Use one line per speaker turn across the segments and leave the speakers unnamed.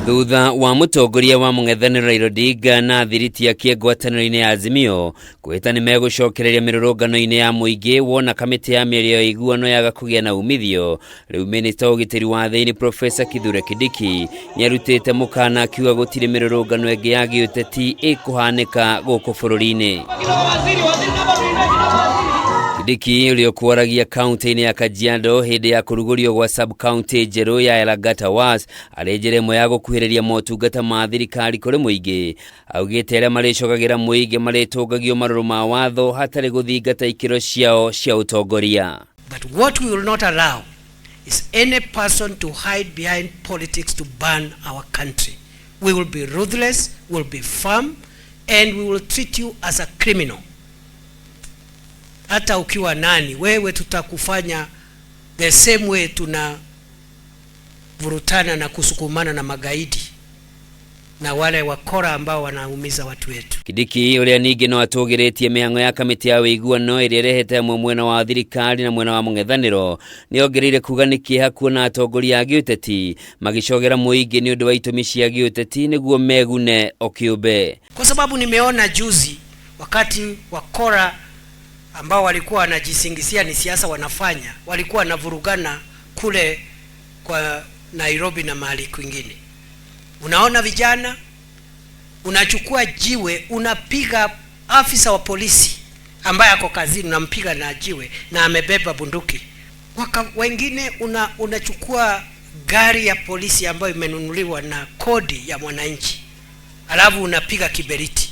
Thutha wa mũtongoria wa mũng'ethanĩro Raila Odinga na thiriti yake ngwatanĩro-inĩ ya Azimio kwĩhĩta nĩ megũcokereria mĩrũrũngano-inĩ ya mũingĩ wona kamĩtĩ ya mĩario ya ũiguano yaga kũgĩa na umithio. Rĩu minista wa ũgitĩri wa thĩinĩ Profesa Kithure Kindiki nĩ arutĩte mũkana akiuga gũtirĩ mĩrũrũngano ĩngĩ ya gĩũteti ĩkũhanĩka gũkũ bũrũri-inĩ. Kindiki ũrĩa ũkwaragia kaunti-inĩ ya Kajiado hĩndĩ ya kũrugũrio gwa sub-county njerũ ya Elagata Was arĩ njĩra ĩmwe ya gũkuhĩrĩria motungata ma thirikari kũrĩ mũingĩ. Augĩte arĩa marĩcogagĩra mũingĩ marĩtũngagio marũrũ ma watho hatarĩ gũthingata ikĩro ciao cia ũtongoria.
But what we will not allow is any person to hide behind politics to burn our country. We will be ruthless, we will be firm, and we will treat you as a criminal. Hata ukiwa nani, wewe tutakufanya the same way tuna vurutana na kusukumana na magaidi na wale wakora ambao wanaumiza watu wetu.
Kindiki ũrĩa ningĩ no atũgĩrĩtie mĩhang'o ya kamĩtĩ ya ũiguano ĩrĩa ĩrehete amwe mwena wa thirikari na mwena wa mũng'ethanĩro nĩ ongereire kuga nĩ kĩeha kuona atongoria a gĩũteti magĩcogera mũingĩ nĩ ũndũ wa itũmi cia gĩũteti nĩguo megune o kĩũmbe.
Kwa sababu nimeona juzi wakati wakora ambao walikuwa wanajisingizia ni siasa wanafanya, walikuwa wanavurugana kule kwa Nairobi na mahali kwingine. Unaona vijana, unachukua jiwe unapiga afisa wa polisi ambaye ako kazini, unampiga na jiwe na amebeba bunduki. Wengine unachukua gari ya polisi ambayo imenunuliwa na kodi ya mwananchi, alafu unapiga kiberiti.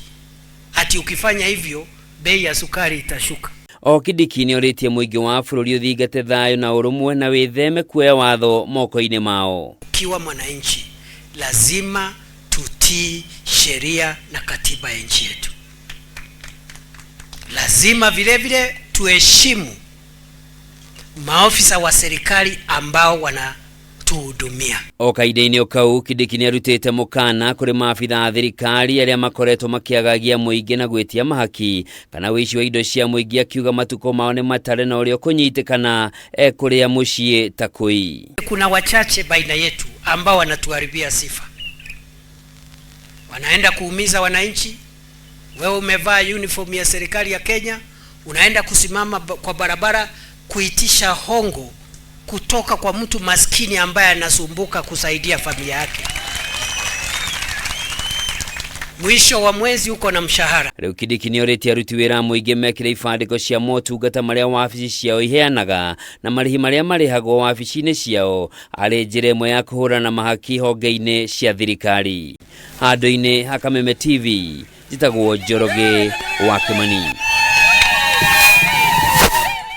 Ati ukifanya hivyo bei ya sukari itashuka.
O Kindiki nĩ orĩtie mũingĩ wa bũrũri ũthingate thayũ na ũrũmwe na wĩtheme kuoya watho moko-inĩ mao.
Ukiwa mwananchi lazima tutii sheria na katiba ya nchi yetu. Lazima vile vile tuheshimu maofisa wa serikali ambao wanatuhudumia.
O kahinda-inĩ o kau Kindiki nĩ arutĩte mũkana kũrĩ maabitha a thirikari arĩa makoretwo makĩagagia mũingĩ na gwĩtia mahaki kana ũici wa indo cia mũingĩ, akiuga matukũ mao nĩ matare na ũrĩa ũkũnyitĩkana ekũrĩa mũciĩ ta kũi.
Kuna wachache baina yetu ambao wanatuharibia sifa, wanaenda kuumiza wananchi. Wewe umevaa uniform ya serikali ya Kenya, unaenda kusimama kwa barabara kuitisha hongo kutoka kwa mtu maskini ambaye anasumbuka kusaidia familia yake. Mwisho wa mwezi uko na mshahara.
Rĩu Kindiki nĩ orĩtie aruti wĩra a mũingĩ mekĩre ibandĩko cia motungata marĩa wabici ciao iheanaga na marĩhi marĩa marĩhagwo wabici-inĩ ciao arĩ njĩra ĩmwe ya kũhũrana mahaki honge-inĩ cia thirikari. Handũ-inĩ ha Kameme TV, njĩtagwo Njoroge wa Kĩmani.